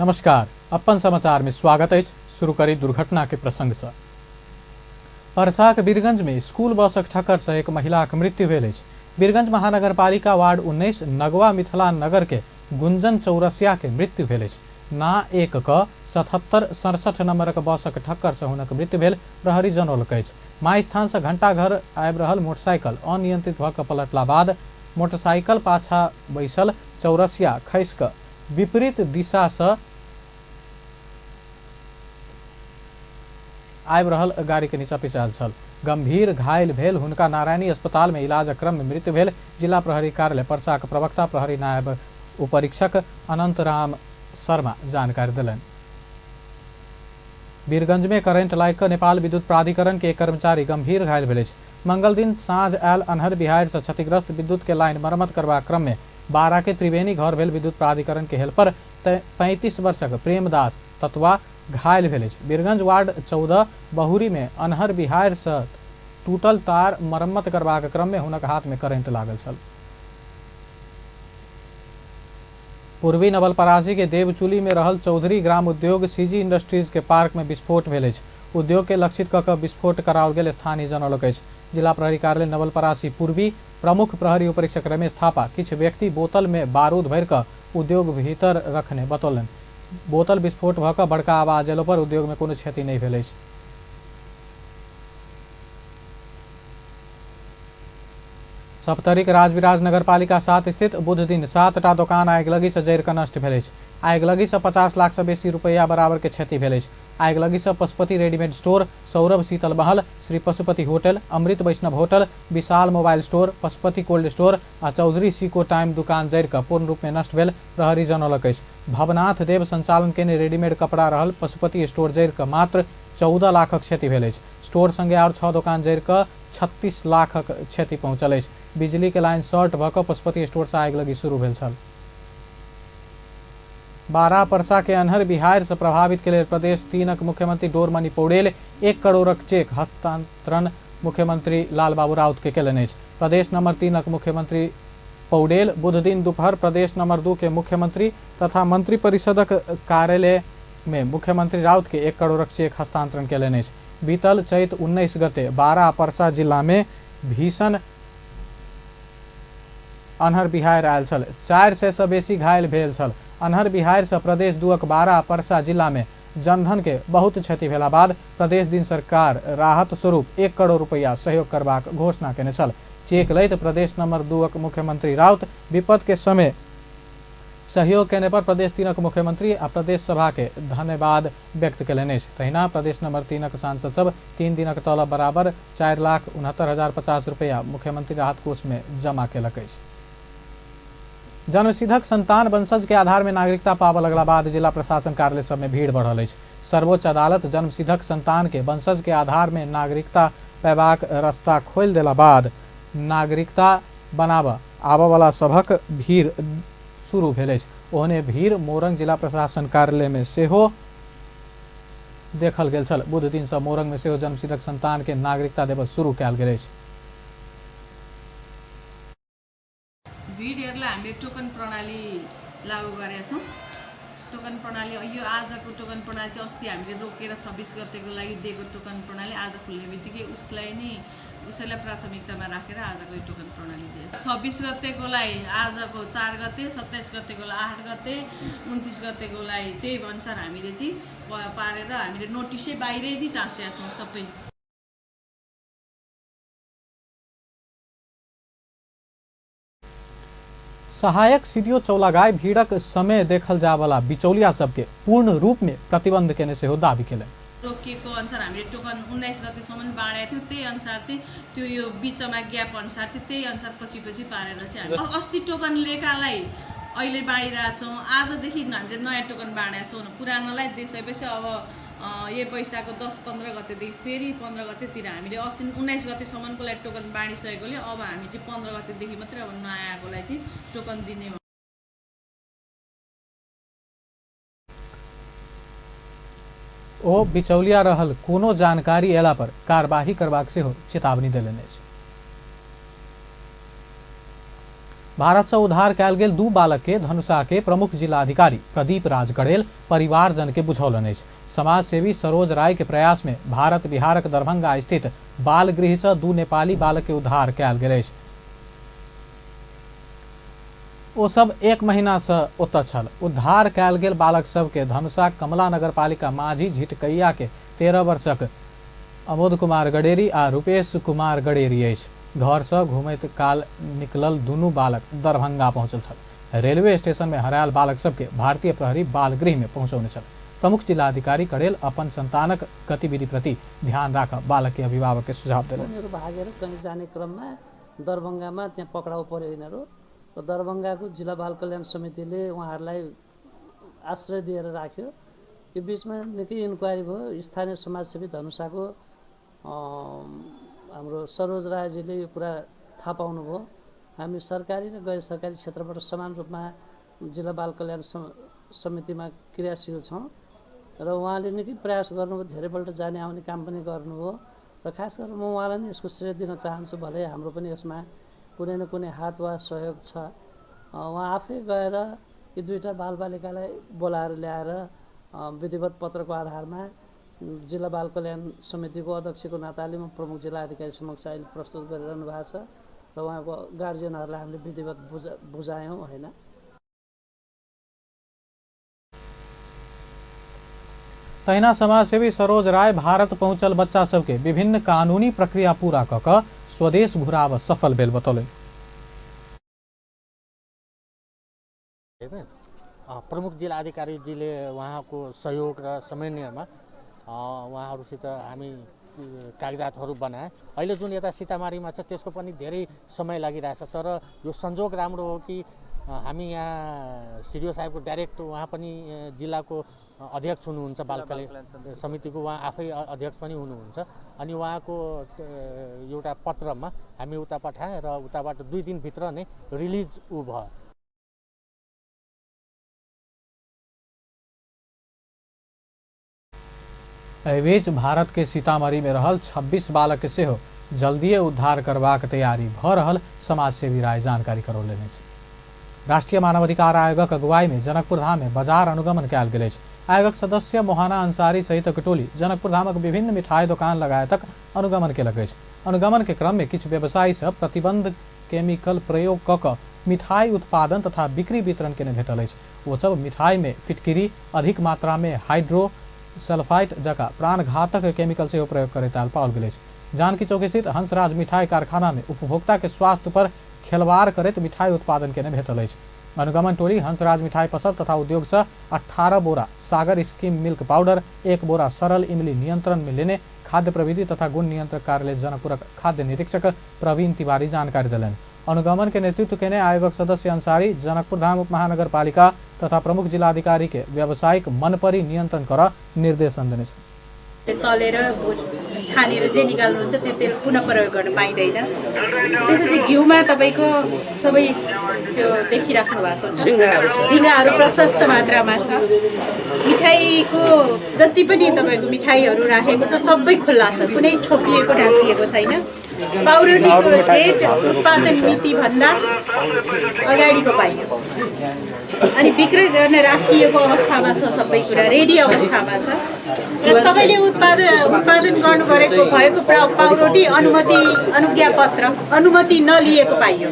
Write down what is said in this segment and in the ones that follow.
नमस्कार, अपन समाचार में स्वागत अछि। शुरू करी दुर्घटना के प्रसंग से। परसाक बीरगंज में स्कूल बसक ठक्कर से एक महिलाक मृत्यु भेल अछि। बीरगंज महानगरपालिका वार्ड 19 नगवा मिथिला नगर के गुंजन चौरसिया के मृत्यु भेल अछि। ना 1 क 7767 नंबरक बसक ठक्कर से हुनक मृत्यु भेल प्रहरी जनौलक अछि। माई स्थान से घंटाघर आबि रहल मोटरसाइकिल अनियंत्रित भऽ कऽ पलटला बाद मोटरसाइकिल पाछा बैसल चौरसिया खसि कऽ विपरीत दिशा से आबि रहल गाड़ी के नीचा पिचायल छल। गंभीर घायल भेल हुनका नारायणी अस्पताल में इलाजक क्रम में मृत्यु भेल। जिला प्रहरी कार्यालय पर्चाक प्रवक्ता प्रहरी नायब उपरीक्षक अनंतराम शर्मा जानकारी देलनि। बीरगंज में करंट लागि कऽ नेपाल विद्युत प्राधिकरण के एक कर्मचारी गंभीर घायल भेल अछि। मंगल दिन साँझ आयल अन्हर बिहार से क्षतिग्रस्त विद्युत के लाइन मरम्मत करबाक क्रम में बारा के त्रिवेणी घर भेल विद्युत प्राधिकरण के हेल्पर 35 वर्षक प्रेमदास तत्वा घायल भेल अछि। बीरगंज वार्ड 14 बहुरी में अन्हर बिहार से टूटल तार मरम्मत करबाक क्रम में हुनक हाथ में करंट लागल छल। पूर्वी नवलपरासी के देवचुली में रहल चौधरी ग्राम उद्योग सीजी इंडस्ट्रीज के पार्क में विस्फोट भेल अछि। उद्योग के लक्षित कऽ कऽ विस्फोट कराओल गेल स्थानीय जनौलक अछि। जिला प्रहरी कार्यालय नवलपरासी पूर्वी प्रमुख प्रहरी उपरीक्षक रमेश थापा किछु व्यक्ति बोतल में बारूद भरि कऽ उद्योग भीतर रखने बतौलनि। बोतल विस्फोट भऽ कऽ बड़का आवाज एलो पर उद्योग में कोनो क्षति नहि भेल अछि। सप्तरीक राजविराज नगरपालिका 7 स्थित बुध दिन 7टा दोकान आगिलगी से जरि कऽ नष्ट भेल अछि। आगिलगी से 50 लाख से बेसी रुपैया बराबर के क्षति भेल अछि। आगिलगी से Pashupati readymade store, Saurabh Sheetal Mahal, Shri Pashupati hotel, Amrit Vaishnav hotel, Vishal mobile store, Pashupati cold store आ चौधरी सीको टाइम दुकान जरि कऽ पूर्ण रूप में नष्ट भेल प्रहरी जनौलक अछि। भवनाथ देव संचालन केने रेडीमेड कपड़ा रहल पशुपति स्टोर जरि कऽ मात्र 14 लाखक क्षति भेल अछि। स्टोर संगे आओर 6 दोकान जरि कऽ 36 लाखक क्षति पहुंचल अछि। बिजली के लाइन शॉर्ट भऽ कऽ पशुपति स्टोर से आगिलगी शुरू भेल छल। बारा परसा के अन्हर बिहार से प्रभावित के लेल प्रदेश 3 मुख्यमंत्री डोरमणि पौडेल 1 करोड़क चेक हस्तांतरण मुख्यमंत्री लालबाबू राउत के केलनि अछि। प्रदेश नंबर 3 मुख्यमंत्री पौडेल बुध दिन दोपहर प्रदेश नंबर 2 के मुख्यमंत्री तथा मंत्रिपरिषदक कार्यालय में मुख्यमंत्री राउत के 1 करोड़क चेक हस्तांतरण केलनि अछि। बीतल चैत 19 गते बारा परसा जिला में भीषण अन्हर बिहार आयल छल। 400 से बेसी घायल भेल छल। अन्हर बिहार से प्रदेश 2 बारा परसा जिला में जनधन के बहुत क्षति भेला बाद प्रदेश दिन सरकार राहत स्वरूप 1 करोड़ रुपया सहयोग करबाक घोषणा केने छल। चेक लैत प्रदेश नंबर 2 मुख्यमंत्री राउत विपद के समय सहयोग केने पर प्रदेश 3 मुख्यमंत्री आ प्रदेश सभा के धन्यवाद व्यक्त केलनि अछि। तहिना प्रदेश नंबर 3 सांसद सब 3 दिनक तलब बराबर 4,69,050 रुपया मुख्यमंत्री राहत कोष में जमा केलक अछि। जन्मसिद्धक संतान वंशज के आधार में नागरिकता पाबऽ लगला बाद जिला प्रशासन कार्यालय सब में भीड़ बढ़ल अछि। सर्वोच्च अदालत जन्मसिद्धक संतान के वंशज के आधार में नागरिकता पेबाक रास्ता खोलि देला बाद नागरिकता बनाबऽ आबऽ वाला सभक भीड़ शुरू भेल अछि। ओहने भीड़ मोरंग जिला प्रशासन कार्यालय में सेहो देखल गेल छल। बुध दिन से मोरंग में सेहो जन्मसिद्धक संतान के नागरिकता देबऽ शुरू कयल गेल अछि। भिडहरूलाई हामीले टोकन प्रणाली लागू गरेका छौँ। टोकन प्रणाली यो आजको टोकन प्रणाली चाहिँ अस्ति हामीले रोकेर 26 गतेको लागि दिएको टोकन प्रणाली आज खुल्ने बित्तिकै उसैलाई प्राथमिकतामा राखेर आजको यो टोकन प्रणाली दिएको। 26 गतेको लागि आजको 4 गते, 27 गतेको लागि 8 गते, 29 गतेको लागि त्यही अनुसार हामीले चाहिँ पारेर हामीले नोटिसै बाहिरै नै टाँसेका छौँ सबै। सहायक सीडीओ चौलागाई भीड़क समय देखल जायवाला बिचौलिया सबके पूर्ण रूप में प्रतिबंध केने सेहो दावी केलनि। रोकिएको अनुसार हामीले टोकन 19 गतेसम्म बाँडेको थियौँ, त्यही अनुसार चाहिँ त्यो यो बिचमा ग्याप अनुसार चाहिँ त्यही अनुसार पछि पछि पारेर चाहिँ हामी अस्ति टोकन लिएकालाई अहिले बाँडिरहेछौँ। आजदेखि हामीले नयाँ टोकन बाँडेका छौँ, पुरानोलाई दिइसकेपछि अब यही वैशाखको 10-15 गतेदेखि फेरि 15 गतेतिर हामीले अस्ति 19 गतेसम्मको लागि टोकन बाँडिसकेकोले अब हामी चाहिँ 15 गतेदेखि मात्रै अब नयाँकोलाई चाहिँ टोकन दिने। ओ बिचौलिया रहल कोनो जानकारी एला पर कार्यवाही करबाक सेहो चेतावनी देलनि अछि। भारत से उद्धार कयल गेल 2 बालक के धनुषा के प्रमुख जिलाधिकारी प्रदीप राज कड़ेल परिवारजन के बुझौलनि अछि। समाजसेवी सरोज राय के प्रयास में भारत बिहारक दरभंगा स्थित बाल गृह से 2 नेपाली बालक के उद्धार कयल गेल अछि। ओ सब 1 महीना से ओतऽ छल। उद्धार कयल गेल बालक सबके धनुषा कमला नगरपालिका माझी झिटकैया के 13 वर्षक अमोद कुमार गडेरी आ रूपेश कुमार गडेरी अछि। घर से घूमैत काल निकलल दुनू बालक दरभंगा पहुंचल छल। रेलवे स्टेशन में हरायल बालक सबके भारतीय प्रहरी बाल गृह में पहुंचौने छल। प्रमुख जिलाधिकारी कड़ेल अपन संतानक गतिविधि प्रति ध्यान राख बालक के अभिभावक के सुझाव देलनि। उनीहरू भागेर कहीँ जाने क्रममा दरभंगामा त्यहाँ पक्राउ पर्यो यिनीहरू र दरभंगाको जिल्ला बाल कल्याण समितिले उहाँहरूलाई आश्रय दिएर राख्यो। यो बिचमा निकै इन्क्वायरी भयो। स्थानीय समाजसेवी धनुषाको हाम्रो सरोज रायजीले यो कुरा थाहा पाउनुभयो। हामी सरकारी र गैर सरकारी क्षेत्रबाट समान रूपमा जिल्ला बाल कल्याण समितिमा क्रियाशील छौँ र उहाँले निकै प्रयास गर्नुभयो, धेरैपल्ट जाने आउने काम पनि गर्नुभयो र खास गरेर म उहाँलाई नै यसको श्रेय दिन चाहन्छु। भले हाम्रो पनि यसमा कुनै न कुनै हात वा सहयोग छ। उहाँ आफै गएर यी दुईटा बालबालिकालाई बोलाएर ल्याएर विधिवत पत्रको आधारमा जिल्ला बाल कल्याण समितिको अध्यक्षको नाताले म प्रमुख जिल्ला अधिकारी समक्ष अहिले प्रस्तुत गरिरहनु भएको छ र उहाँको गार्जियनहरूलाई हामीले विधिवत बुझायौँ होइन। तहिना समाजसेवी सरोज राय भारत पहुंचल बच्चा सबके विभिन्न कानूनी प्रक्रिया पूरा क क स्वदेश घुराव सफल भेल बतौलनि। प्रमुख जिल्ला अधिकारीजीले उहाँको सहयोग र समन्वयमा उहाँहरूसित हामी कागजातहरू बनाए। अहिले जुन यता सीतामढ़ीमा छ त्यसको पनि धेरै समय लागिरहेछ, तर यो संजोग राम्रो हो कि हामी यहाँ सिडिओ साहेबको डाइरेक्ट उहाँ पनि जिल्लाको अध्यक्ष हुनुहुन्छ, बाल कल्याण समितिको उहाँ आफै अध्यक्ष पनि हुनुहुन्छ। अनि उहाँको एउटा पत्रमा हामी उता पठाएँ र उताबाट 2 दिनभित्र नै रिलिज ऊ भयो। एहिबीच भारत के सीतामढ़ी में रहल 26 बालक के सेहो जल्दिए उद्धार करबाक तैयारी भ रहल समाजसेवी राय जानकारी करौलनि अछि। राष्ट्रीय मानवाधिकार आयोगक अगुवाई में जनकपुर धाम में बाजार अनुगमन कयल गेल अछि। आयोगक सदस्य मोहाना अंसारी सहितक टोली जनकपुर धामक विभिन्न मिठाई दोकान लगायतक अनुगमन केलक अछि। अनुगमन के क्रम में किछु व्यवसायी सब प्रतिबंध केमिकल प्रयोग क क मिठाई उत्पादन तथा बिक्री वितरण केने भेटल अछि। ओ सब मिठाई में फिटकिरी, अधिक मात्रा में हाइड्रो सल्फाइट जकाँ प्राणघातक केमिकल सेहो प्रयोग करैत आयल पाओल गेल अछि। जानकी चौक स्थित हंसराज मिठाई कारखाना में उपभोक्ता के स्वास्थ्य पर खेलवाड़ करैत मिठाई उत्पादन केने भेटल अछि। अनुगमन टोली हंसराज मिठाई पसल तथा उद्योग से 18 बोरा सागर स्कीम मिल्क पाउडर, 1 बोरा सरल इमली नियंत्रण में लेने खाद्य प्रविधि तथा गुण नियंत्रक कार्यालय जनकपुरक खाद्य निरीक्षक प्रवीण तिवारी जानकारी देलनि। अनुगमन के नेतृत्व केने आयोगक सदस्य अंसारी जनकपुर धाम उप महानगरपालिका तथा प्रमुख जिलाधिकारी के व्यावसायिक मनपरी नियंत्रण कर निर्देशन देने। तलेर छानेर जे निकाल्नुहुन्छ त्यो तेल पुनः प्रयोग गर्न पाइँदैन। त्यसपछि घिउमा तपाईँको सबै त्यो देखिराख्नु भएको छ, झिँगाहरू प्रशस्त मात्रामा छ। मिठाईको जति पनि तपाईँको मिठाईहरू राखेको छ सबै खुल्ला छ, कुनै छोपिएको ढाकिएको छैन। पाउरोटीको डेट उत्पादन मितिभन्दा अगाडिको पाइयो अनि बिक्री गर्न राखिएको अवस्थामा छ, सबै कुरा रेडी अवस्थामा छ। र तपाईँले उत्पादन गर्नु गरेको भएको पाउरोटी अनुमति अनुज्ञापत्र अनुमति नलिएको पाइयो।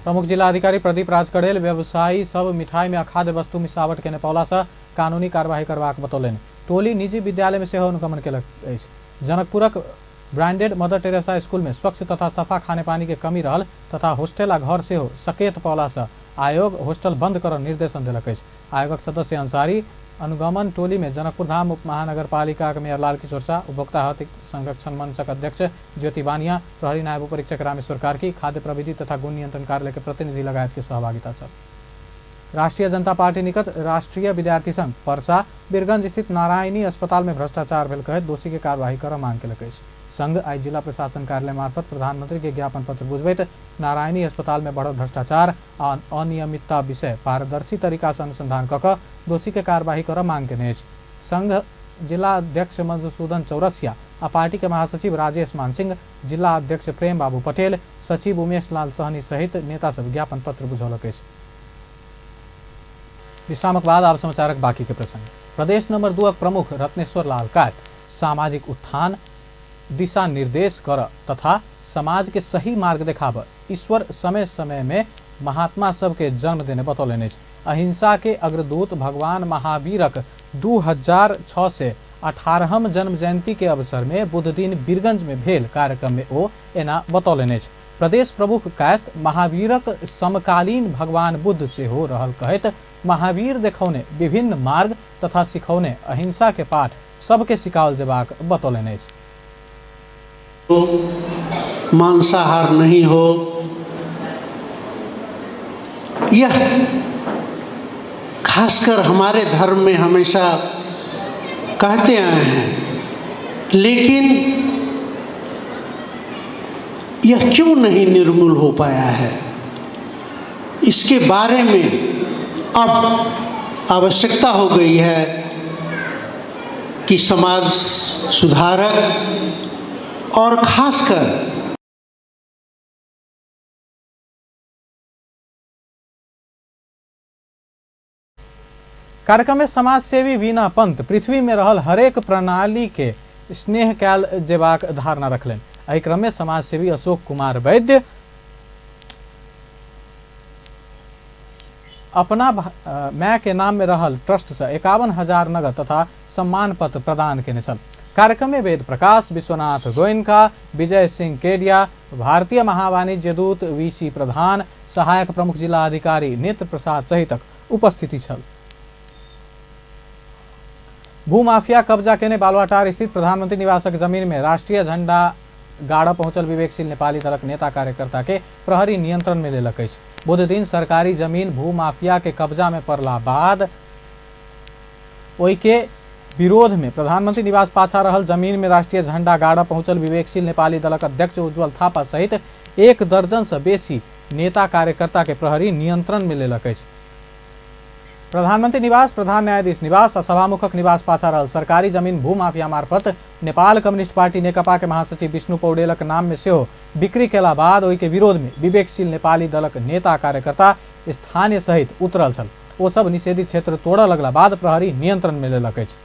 प्रमुख जिलाधिकारी प्रदीप राज कड़ेल व्यवसायी सब मिठाई में अखाद्य वस्तु मिसावट केने पौला से कानूनी कार्यवाही करबाक बतौलनि। टोली निजी विद्यालय में सेहो अनुगमन केलक अछि। जनकपुरक ब्रांडेड मदर टेरेसा स्कूल में स्वच्छ तथा सफा खानेपानी के कमी रहल तथा होस्टल आ घर सेहो सकेत पौला से आयोग होस्टल बंद कर निर्देशन देलक अछि। आयोगक सदस्य अंसारी अनुगमन टोली में जनकपुर धाम उप महानगरपालिका के मेयर लाल किशोर शाह, उपभोक्ता हित संरक्षण मंचक अध्यक्ष ज्योति बानिया, प्रहरी नायब उपरीक्षक रामेश्वर कार्की, खाद्य प्रविधि तथा गुण नियंत्रण कार्यालय के प्रतिनिधि लगायत के सहभागिता छल। राष्ट्रीय जनता पार्टी निकट राष्ट्रीय विद्यार्थी संघ परसा बीरगंज स्थित नारायणी अस्पताल में भ्रष्टाचार भेल कहैत दोषी के कार्यवाही कर मांग केलक अछि। संघ आई जिला प्रशासन कार्यालय मार्फत प्रधानमंत्री के ज्ञापन पत्र बुझबैत नारायणी अस्पताल में बढ़ल भ्रष्टाचार आ अनियमितता विषय पारदर्शी तरीका से अनुसंधान क क दोषी के कार्यवाही कर मांग केने अछि। संघ जिला अध्यक्ष मधुसूदन चौरसिया आ पार्टी के महासचिव राजेश मानसिंह, जिला अध्यक्ष प्रेम बाबू पटेल, सचिव उमेश लाल सहनी सहित नेता सब ज्ञापन पत्र बुझौलक अछि। विश्रामक बाद आब समाचारक बाकी के प्रसंग। प्रदेश नंबर 2 प्रमुख रत्नेश्वर लाल कायस्थ सामाजिक उत्थान दिशा निर्देश कर तथा समाज के सही मार्ग देखाब ईश्वर समय समय में महात्मा सबके जन्म देने बतौलनि अछि। अहिंसा के अग्रदूत भगवान महावीरक 2006 से 18वां जन्म जयंती के अवसर में बुध दिन बीरगंज में भेल कार्यक्रम में ओ एना बतौलनि अछि। प्रदेश प्रमुख कायस्थ महावीरक समकालीन भगवान बुद्ध सेहो रहल कहैत महावीर देखौने विभिन्न मार्ग तथा सिखौने अहिंसा के पाठ सबके सिखाओल जेबाक बतौलनि अछि। मांसाहार नहीं हो, यह खासकर हमारे धर्म में हमेशा कहते आए हैं, लेकिन यह क्यों नहीं निर्मूल हो पाया है, इसके बारे में अब आवश्यकता हो गई है कि समाज सुधारक और खासकर कार्यक्रम में समाजसेवी वीणा पंत पृथ्वी में रहल हरेक प्रणाली के स्नेह कैल जेबाक धारणा रखलनि। एहि क्रम में समाजसेवी अशोक कुमार वैद्य अपना माय के नाम में रहल ट्रस्ट से 51,000 नगद तथा सम्मान पत्र प्रदान केने छल। कार्यक्रम में वेद प्रकाश, विश्वनाथ गोयनका, विजय सिंह केडिया, भारतीय महावाणिज्य दूत वीसी प्रधान, सहायक प्रमुख जिला अधिकारी नेत्र प्रसाद सहितक उपस्थिति छल। भूमाफिया कब्जा केने बालुवाटार स्थित प्रधानमंत्री निवासक जमीन में राष्ट्रीय झंडा गाड़ पहुंचल विवेकशील नेपाली दलक नेता कार्यकर्ता के प्रहरी नियंत्रण में लेलक अछि। बुध दिन सरकारी जमीन भूमाफिया के कब्जा में पड़ला बाद ओहि के विरोध में प्रधानमंत्री निवास पाछा रहल जमीन में राष्ट्रीय झंडा गाड़ पहुंचल विवेकशील नेपाली दलक अध्यक्ष उज्जवल थापा सहित 1 दर्जन से बेसी नेता कार्यकर्ता के प्रहरी नियंत्रण में लेलक अछि। प्रधानमंत्री निवास, प्रधान न्यायाधीश निवास आ सभामुखक निवास पाछा रहल सरकारी जमीन भूमाफिया मार्फत नेपाल कम्युनिस्ट पार्टी नेकपा के महासचिव विष्णु पौडेलक नाम में सेहो बिक्री केला बाद ओहि के विरोध में विवेकशील नेपाली दलक नेता कार्यकर्ता स्थानीय सहित उतरल छल। ओ सब निषेधित क्षेत्र तोड़ऽ लगला बाद प्रहरी नियंत्रण में लेलक अछि।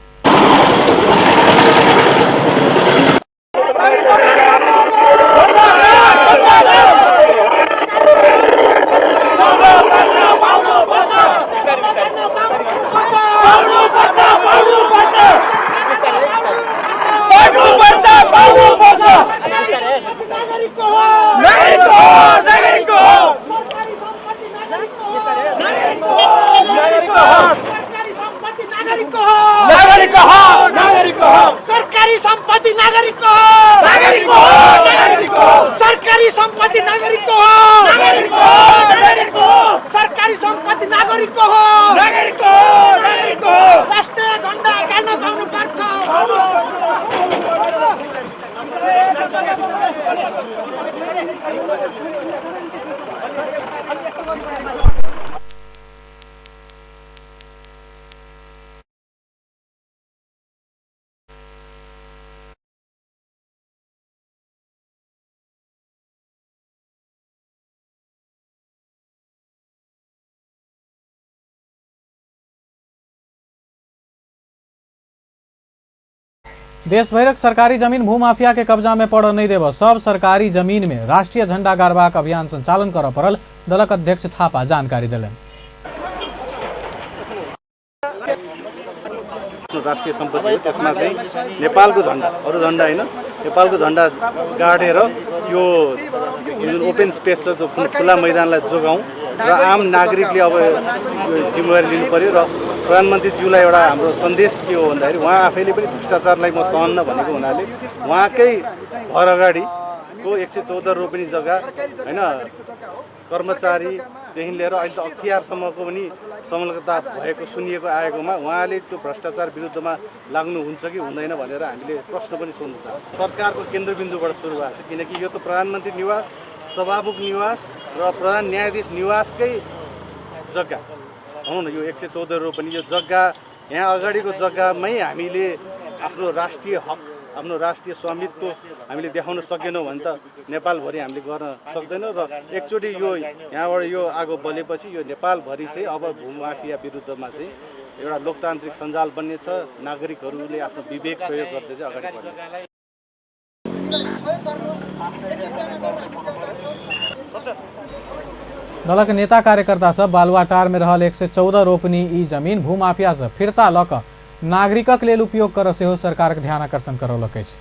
देश भरिक सरकारी जमीन भूमाफिया के कब्जा में पड़ऽ नहीं देब, सब सरकारी जमीन में राष्ट्रीय झंडा गाड़बाक अभियान संचालन करऽ पड़ल दलक अध्यक्ष थापा जानकारी देलनि। राष्ट्रिय सम्पत्ति हो, त्यसमा चाहिँ नेपालको झन्डा, अरू झन्डा होइन, नेपालको झन्डा गाडेर त्यो जुन ओपन स्पेस छ त्यो खुला मैदानलाई जोगाउँ र आम नागरिकले अब जिम्मेवारी लिनु पर्यो। र प्रधानमन्त्रीज्यूलाई एउटा हाम्रो सन्देश के हो भन्दाखेरि उहाँ आफैले पनि भ्रष्टाचारलाई म सहन्न भनेको हुनाले उहाँकै घर अगाडिको 114 रोपनी जग्गा होइन, कर्मचारीदेखि लिएर अहिले त अख्तियारसम्मको पनि संलग्नता भएको सुनिएको आएकोमा उहाँले त्यो भ्रष्टाचार विरुद्धमा लाग्नुहुन्छ कि हुँदैन भनेर हामीले प्रश्न पनि सोध्नु चाहन्छौँ। सरकारको केन्द्रबिन्दुबाट सुरु भएको छ, किनकि यो त प्रधानमन्त्री निवास, सभामुख निवास र प्रधान न्यायाधीश निवासकै जग्गा भनौँ न। यो 114 रोपनी यो जग्गा, यहाँ अगाडिको जग्गामै हामीले आफ्नो राष्ट्रिय हक आफ्नो राष्ट्रिय स्वामित्व हामीले देखाउन सकेनौँ भने त नेपालभरि हामीले गर्न सक्दैनौँ। र एकचोटि यो यहाँबाट यो आगो बलेपछि यो नेपालभरि चाहिँ अब भूमाफिया विरुद्धमा चाहिँ एउटा लोकतान्त्रिक सञ्जाल बन्नेछ। नागरिकहरूले आफ्नो विवेक प्रयोग गर्दै चाहिँ अगाडि बढ्नेछ। दलक नेता कार्यकर्ता सब बालुवाटार में रहल 114 रोपनी ई जमीन भूमाफिया से फिर्ता लऽ कऽ नागरिकक लेल उपयोग कर सेहो सरकारक ध्यान आकर्षण करौलक अछि।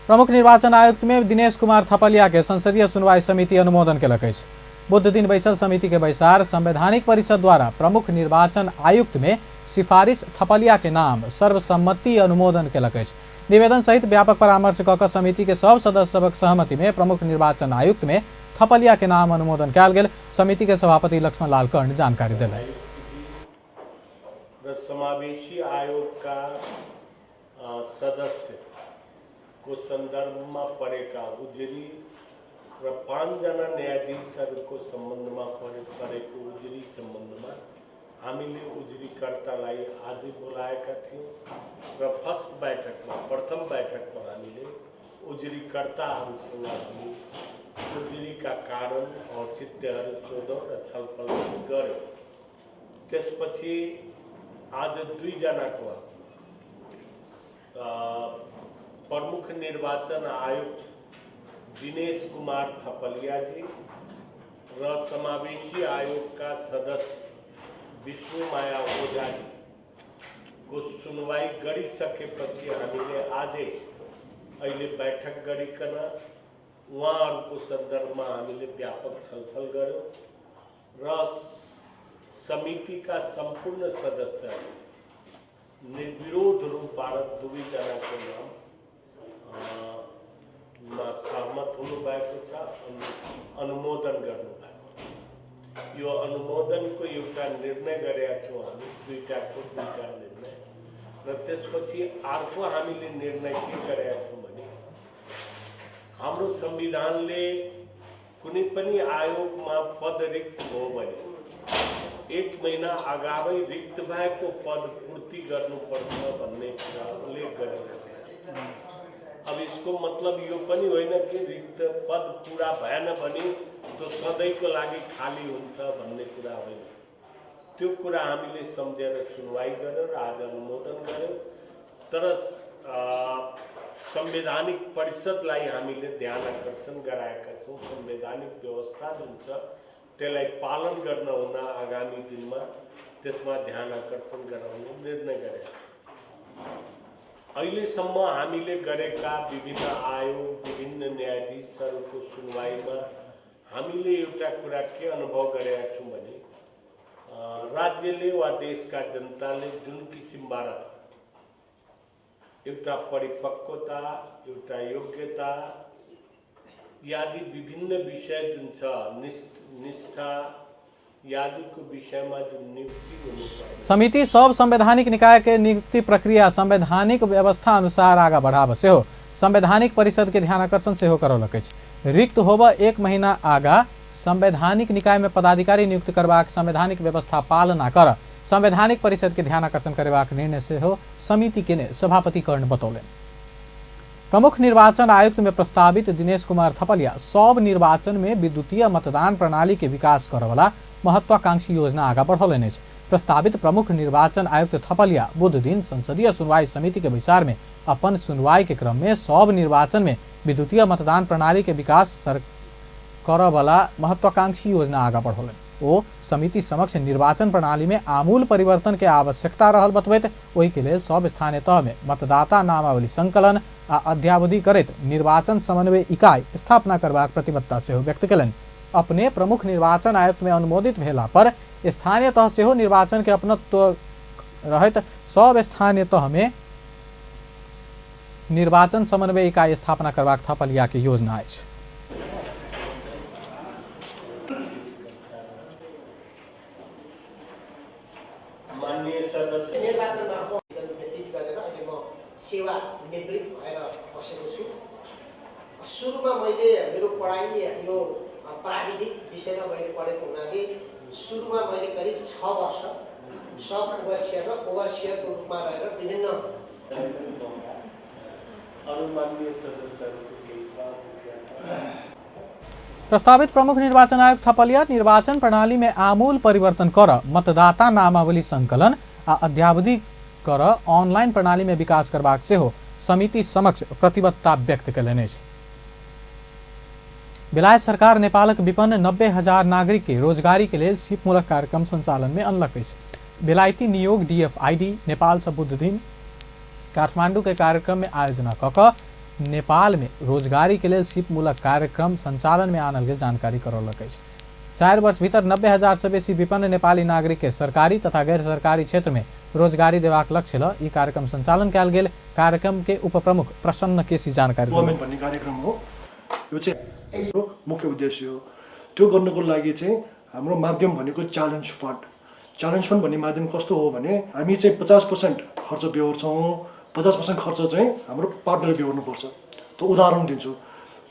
प्रमुख निर्वाचन आयुक्त में दिनेश कुमार थपलिया के संसदीय सुनवाई समिति अनुमोदन केलक अछि। बुध दिन बैसल समिति के बैसार संवैधानिक परिषद द्वारा प्रमुख निर्वाचन आयुक्त में सिफारिश थपलिया के नाम सर्वसम्मति अनुमोदन केलक अछि। निवेदन सहित व्यापक परामर्श कऽ कऽ समिति के सब सदस्य सभक सहमति में प्रमुख निर्वाचन आयुक्त में थपलिया के नाम अनुमोदन कयल गेल। समिति के सभापति लक्ष्मण लाल कर्ण जानकारी देलनि। र समावेशी आयोगका सदस्य को सन्दर्भमा परेका उजुरी र 5 जना न्यायाधीशहरूको सम्बन्धमा परेको उजुरी सम्बन्धमा हामीले उजुरीकर्तालाई आजै बोलाएका थियौँ र फर्स्ट बैठकमा प्रथम बैठकमा हामीले उजुरीकर्ताहरूसँग हामी उजुरीका कारण औचित्यहरू सोधौँ र छलफल गऱ्यौँ। त्यसपछि आज 2 जनाको प्रमुख निर्वाचन आयुक्त दिनेश कुमार थपलियाजी र समावेशी आयोगका सदस्य विष्णुमाया ओझाजीको सुनवाई गरिसकेपछि हामीले आजै अहिले बैठक गरिकन उहाँहरूको सन्दर्भमा हामीले व्यापक छलफल गऱ्यौँ र समितिका सम्पूर्ण सदस्यहरू निर्विरोध रूपबाट दुवैजनाको नाम मा सहमत हुनुभएको छ, अनुमोदन गर्नुभएको छ। यो अनुमोदनको एउटा निर्णय गरेका छौँ हामी, दुईटाको दुईटा निर्णय। र त्यसपछि अर्को हामीले निर्णय के गरेका छौँ भने हाम्रो संविधानले कुनै पनि आयोगमा पद रिक्त हो भने 1 महिना अगावै रिक्त भएको पद पूर्ति गर्नुपर्छ भन्ने कुरा उल्लेख गरेको छ। अब यसको मतलब यो पनि होइन कि रिक्त पद पुरा भएन भने त्यो सधैँको लागि खाली हुन्छ भन्ने कुरा होइन। त्यो कुरा हामीले सम्झेर सुनवाई गर्यौँ र आज अनुमोदन गर्यौँ। तर संवैधानिक परिषदलाई हामीले ध्यान आकर्षण गराएका छौँ। संवैधानिक व्यवस्था जुन छ त्यसलाई पालन गर्न हुन आगामी दिनमा त्यसमा ध्यान आकर्षण गराउने निर्णय गरेका छौँ। अहिलेसम्म हामीले गरेका विभिन्न आयोग विभिन्न न्यायाधीशहरूको सुनवाईमा हामीले एउटा कुरा के अनुभव गरेका छौँ भने राज्यले वा देशका जनताले जुन किसिमबाट एउटा परिपक्वता, एउटा योग्यता आदि विभिन्न विषय जुन छ निष्ठा आदिको विषयमा जुन नियुक्ति हुनुपर्ने। समिति सब संवैधानिक निकाय के नियुक्ति प्रक्रिया संवैधानिक व्यवस्था अनुसार आगा बढ़ाब सेहो संवैधानिक परिषद के ध्यान आकर्षण सेहो करौलक अछि। रिक्त होब 1 महीना आगा संवैधानिक निकाय में पदाधिकारी नियुक्त करबाक संवैधानिक व्यवस्था पालना कर संवैधानिक परिषद के ध्यान आकर्षण करबाक निर्णय सेहो समिति के सभापति कर्ण बतौलनि। प्रमुख निर्वाचन आयुक्त में प्रस्तावित दिनेश कुमार थपलिया सब निर्वाचन में विद्युतीय मतदान प्रणाली के विकास करवला महत्वाकांक्षी योजना आगा बढ़ौलनि अछि। प्रस्तावित प्रमुख निर्वाचन आयुक्त थपलिया बुध दिन संसदीय सुनवाई समिति के बैसार में अपन सुनवाई के क्रम में सब निर्वाचन में विद्युतीय मतदान प्रणाली के विकास करवला महत्वाकांक्षी योजना आगा बढ़ौलनि। ओ समिति समक्ष निर्वाचन प्रणाली में आमूल परिवर्तन के आवश्यकता रहल बतबैत ओहि के लेल सब स्थानीय तह में मतदाता नामावली संकलन आ अद्यावधि करैत निर्वाचन समन्वय इकाई स्थापना करबाक प्रतिबद्धता सेहो व्यक्त केलनि। अपने प्रमुख निर्वाचन आयुक्त में अनुमोदित भेला पर स्थानीय तह सेहो निर्वाचन के अपनत्व रहैत सब स्थानीय तह में निर्वाचन समन्वय इकाई स्थापना करबाक थपलिया के योजना अछि। सेवा निवृत्त भएर बसेको छु। सुरुमा मैले मेरो पढाइ यो प्राविधिक विषयमा मैले पढेको हुनाले सुरुमा मैले करिब 6 वर्ष सब ओभरसियर र ओभरसियरको रूपमा रहेर विभिन्न अरू माननीय सदस्यहरूको केही छ? प्रस्तावित प्रमुख निर्वाचन आयुक्त थपलिया निर्वाचन प्रणाली में आमूल परिवर्तन कर मतदाता नामावली संकलन आ अद्यावधि कर ऑनलाइन प्रणाली में विकास करबाक सेहो समिति समक्ष प्रतिबद्धता व्यक्त कयलनि अछि। बेलायत सरकार नेपालक विपन्न 90,000 नागरिक के रोजगारी के लेल सीपमूलक कार्यक्रम संचालन में अनलक अछि। बेलायती नियोग डीएफआईडी नेपाल से बुध दिन काठमांडू के कार्यक्रम में आयोजना कऽ कऽ नेपाल में रोजगारी के लेल सीपमूलक कार्यक्रम संचालन में आनल गेल जानकारी करौलक अछि। 4 वर्ष भीतर 90,000 से बेसी विपन्न नेपाली नागरिक के सरकारी तथा गैर सरकारी क्षेत्र में रोजगारी देबाक लक्ष्य ल ई कार्यक्रम संचालन कयल गेल। कार्यक्रम के उपप्रमुख प्रसन्न केसी जानकारी देलनि। भन्ने कार्यक्रम हो यो चाहिँ मुख्य उद्देश्य हो। त्यो गर्नुको लागि चाहिँ हाम्रो माध्यम भनेको च्यालेन्ज फन्ड। च्यालेन्ज फन्ड भन्ने माध्यम कस्तो हो भने हामी चाहिँ 50% खर्च बेहोर्छौँ, 50% खर्च चाहिँ हाम्रो पार्टनरले बेहोर्नुपर्छ। त्यो उदाहरण दिन्छु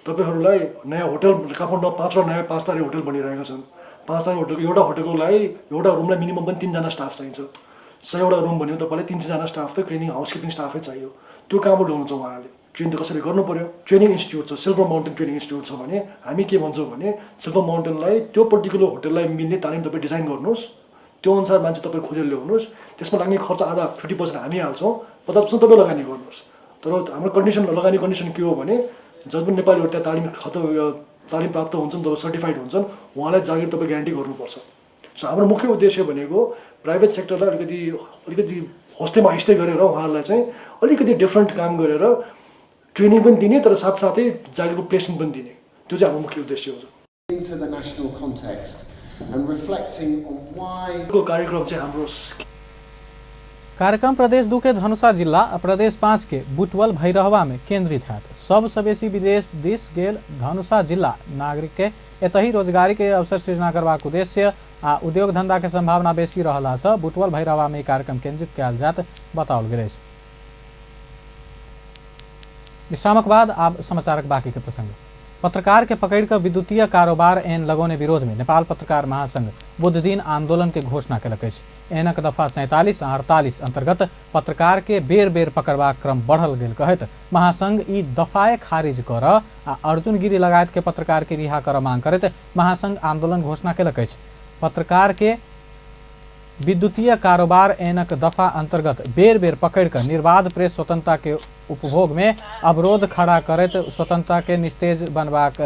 तपाईँहरूलाई, नयाँ होटल काठमाडौँमा 5वटा नयाँ 5 तारे होटल बनिरहेका छन्। 5 तारे होटलको एउटा होटलको लागि एउटा रुमलाई मिनिमम पनि 3जना स्टाफ चाहिन्छ। 100वटा रुम भन्यो तपाईँलाई 300जना स्टाफ त क्लिनिङ हाउसकिपिङ स्टाफै चाहियो। त्यो कहाँबाट ल्याउनुहुन्छ उहाँले? ट्रेन त कसरी गर्नु पऱ्यो? ट्रेनिङ इन्स्टिट्युट छ, सिल्भर माउन्टेन ट्रेनिङ इन्स्टिट्युट छ भने हामी के भन्छौँ भने सिल्भर माउन्टेनलाई त्यो पर्टिकुलर होटललाई मिल्ने तालिम तपाईँ डिजाइन गर्नुहोस्, त्यो अनुसार मान्छे तपाईँ खोजेर ल्याउनुहोस्, त्यसमा लाग्ने खर्च आधा 50% हामी हाल्छौँ, 50% तपाईँ लगानी गर्नुहोस्। तर हाम्रो कन्डिसन, लगानी कन्डिसन के हो भने जब पनि नेपालीहरू त्यहाँ तालिम प्राप्त हुन्छन्, जब सर्टिफाइड हुन्छन्, उहाँलाई जागिर तपाईँ ग्यारेन्टी गर्नुपर्छ। सो हाम्रो मुख्य उद्देश्य भनेको प्राइभेट सेक्टरलाई अलिकति अलिकति होस्टेमा आहिस्ते गरेर उहाँहरूलाई चाहिँ अलिकति डिफ्रेन्ट काम गरेर ट्रेनिङ पनि दिने, तर साथसाथै जागिरको प्लेसमेन्ट पनि दिने, त्यो चाहिँ हाम्रो मुख्य उद्देश्य हो। कार्यक्रम चाहिँ हाम्रो कार्यक्रम प्रदेश 2 के धनुषा जिल्ला आ प्रदेश 5 के बुटवल भैरहवा में केंद्रित है। सबसे बेसी विदेश दिस गेल धनुषा जिल्ला नागरिक के एतही रोजगारी के अवसर सृजना करबाक उद्देश्य आ उद्योग धंधा के संभावना बेसी रहला से बुटवल भैरहवा में कार्यक्रम केंद्रित कयल जात बताओल गेल अछि। विश्रामक बाद आब समाचारक बाकी के प्रसंग। पत्रकार के पकड़ कर विद्युतीय कारोबार ऐन लगौने विरोध में नेपाल पत्रकार महासंघ बुध दिन आंदोलन के घोषणा कयलक अछि। ऐनक दफा 47 आ 48 अंतर्गत पत्रकार के बेर बेर पकड़बाक क्रम बढ़ल गेल कहैत महासंघ ई दफाए खारिज कर आ अर्जुन गिरी लगायत के पत्रकार के रिहा कर मांग करैत महासंघ आंदोलन घोषणा कयलक अछि। पत्रकार के विद्युतीय कारोबार ऐनक दफा अंतर्गत बेर बेर पकड़ कर निर्बाध प्रेस स्वतंत्रता के उपभोग में अवरोध खड़ा करैत स्वतंत्रता के निस्तेज बनबाक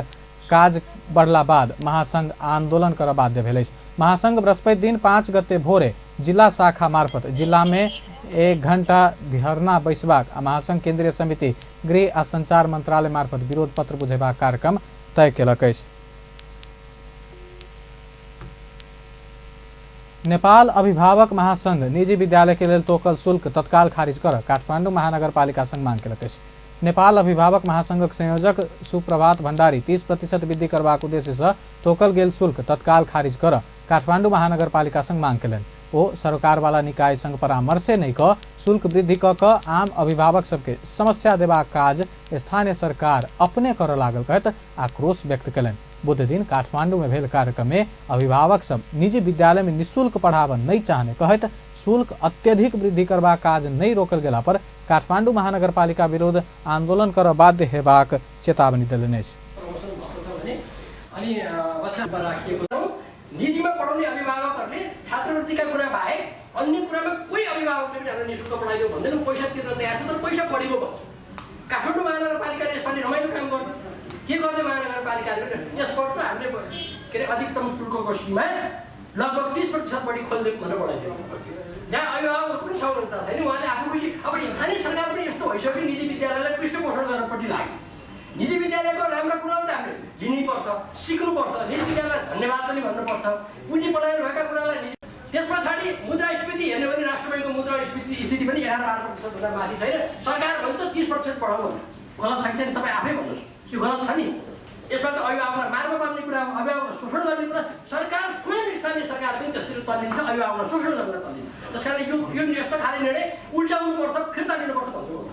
काज बढ़ला बाद महासंघ आंदोलन कर बाध्य भेल अछि। महासंघ बृहस्पति दिन 5 गते भोरे जिला शाखा मार्फत जिला में 1 घंटा धरना बैसबाक आ महासंघ केंद्रीय समिति गृह आ संचार मंत्रालय मार्फत विरोध पत्र बुझेबाक कार्यक्रम तय केलक अछि। नेपाल अभिभावक महासंघ निजी विद्यालय के लेल तोकल शुल्क तत्काल खारिज कर काठमांडू महानगरपालिका संघ मांग केलक अछि। नेपाल अभिभावक महासंघक संयोजक सुप्रभात भण्डारी 30% वृद्धि करबाक उद्देश्य से तोकल गेल शुल्क तत्काल खारिज कर काठमांडू महानगरपालिका संघ मांग केलनि। ओ सरकारवाला निकाय संग परामर्शे नहि कऽ शुल्क वृद्धि कऽ कऽ आम अभिभावक सबके समस्या देबाक काज स्थानीय सरकार अपने करऽ लागल कहैत आक्रोश व्यक्त केलनि। बुध दिन काठमांडू में भेल कार्यक्रम में अभिभावक सब निजी विद्यालय में निःशुल्क पढ़ाबऽ नहीं चाहने कहैत शुल्क अत्यधिक वृद्धि करबाक काज नहीं रोकल गेला पर काठमांडू महानगरपालिका विरोध आंदोलन कर बाध्य हेबाक चेतावनी देलनि अछि। निजीमा पढाउने अभिभावकहरूले छात्रवृत्तिका कुरा बाहेक अन्य कुरामा कोही अभिभावकले पनि हामीलाई निःशुल्क पढाइदियो भन्दैन, पैसा तिर्न तयार छ तर पैसा बढीको भन्छ। काठमाडौँ महानगरपालिकाले यसपालि रमाइलो काम गर्छ। के गर्दै महानगरपालिकाले यस वर्ष हामीले के अरे अधिकतम शुल्कको सीमा लगभग 30% बढी खोलिदियो भनेर बढाइदियो। जहाँ अभिभावकहरूको पनि संरचना छैन, उहाँले आफू खुसी। अब स्थानीय सरकार पनि यस्तो भइसक्यो, निजी विद्यालयलाई पृष्ठपोषण गर्नपट्टि लाग्यो। निजी विद्यालयको राम्रो कुराहरू त हामीले लिनुपर्छ, सिक्नुपर्छ, निजी विद्यालयलाई धन्यवाद पनि भन्नुपर्छ, पुँजी पलायन भएका कुरालाई। त्यस पछाडि मुद्रास्फीति हेर्ने भने राष्ट्र ब्याङ्कको मुद्रास्फीति स्थिति पनि 11-12% माथि छैन। सरकार भन्छ 30% बढाउनु भनेर, गलत छ कि छैन तपाईँ आफै भन्नुहोस्, यो गलत छ नि। यसमा त अभिभावकलाई मार्ग पार्ने कुरा, अभिभावकलाई शोषण गर्ने कुरा, सरकार स्वयं स्थानीय सरकार पनि त्यसतिर तल्लिन्छ, अभिभावकलाई शोषण गर्न तल्लिन्छ। त्यस कारण यो यो यस्तो खाले निर्णय उल्टाउनुपर्छ, फिर्ता लिनुपर्छ भन्छु म।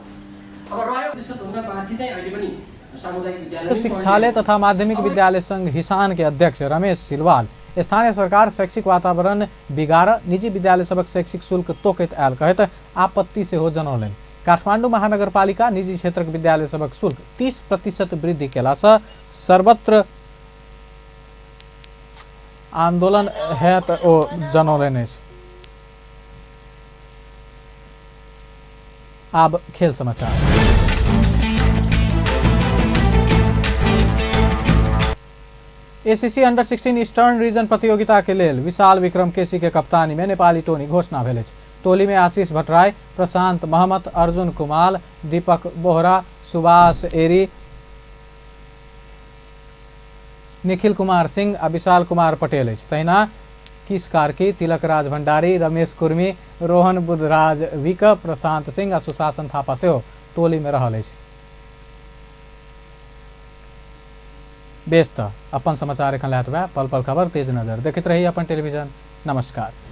अब रह्यो प्रतिशतभन्दा माथि चाहिँ अहिले पनि सामुदायिक विद्यालय। शिक्षालय तथा माध्यमिक विद्यालय संघ हिसान के अध्यक्ष रमेश सिलवाल स्थानीय सरकार शैक्षिक वातावरण बिगार निजी विद्यालय सबक शैक्षिक शुल्क तोकैत आयल कहैत आपत्ति सेहो जनौलनि। काठमाडौँ महानगरपालिका निजी क्षेत्रक विद्यालय सभक शुल्क 30% वृद्धि केलासँ सर्वत्र आंदोलन हैत ओ जनौलनि अछि। आब खेल समाचार। एसीसी अंडर 16 ईस्टर्न रीजन प्रतियोगिता के लेल विशाल विक्रम केसी के कप्तानी में नेपाली टोली घोषणा भेल अछि। टोली में आशीष भट्टराई, प्रशांत महमत, अर्जुन कुमाल, दीपक बोहरा, सुभाष एरी, निखिल कुमार सिंह आ विशाल कुमार पटेल अछि। तहिना किस कार्की, तिलक राज भंडारी, रमेश कुर्मी, रोहन बुद्धराज विक, प्रशांत सिंह आ सुशासन थापा सेहो टोली में रहल अछि। बेस त अपन समाचार एखन लैत पल पल खबर तेज नजर देखैत रही अपन टेलीविजन। नमस्कार।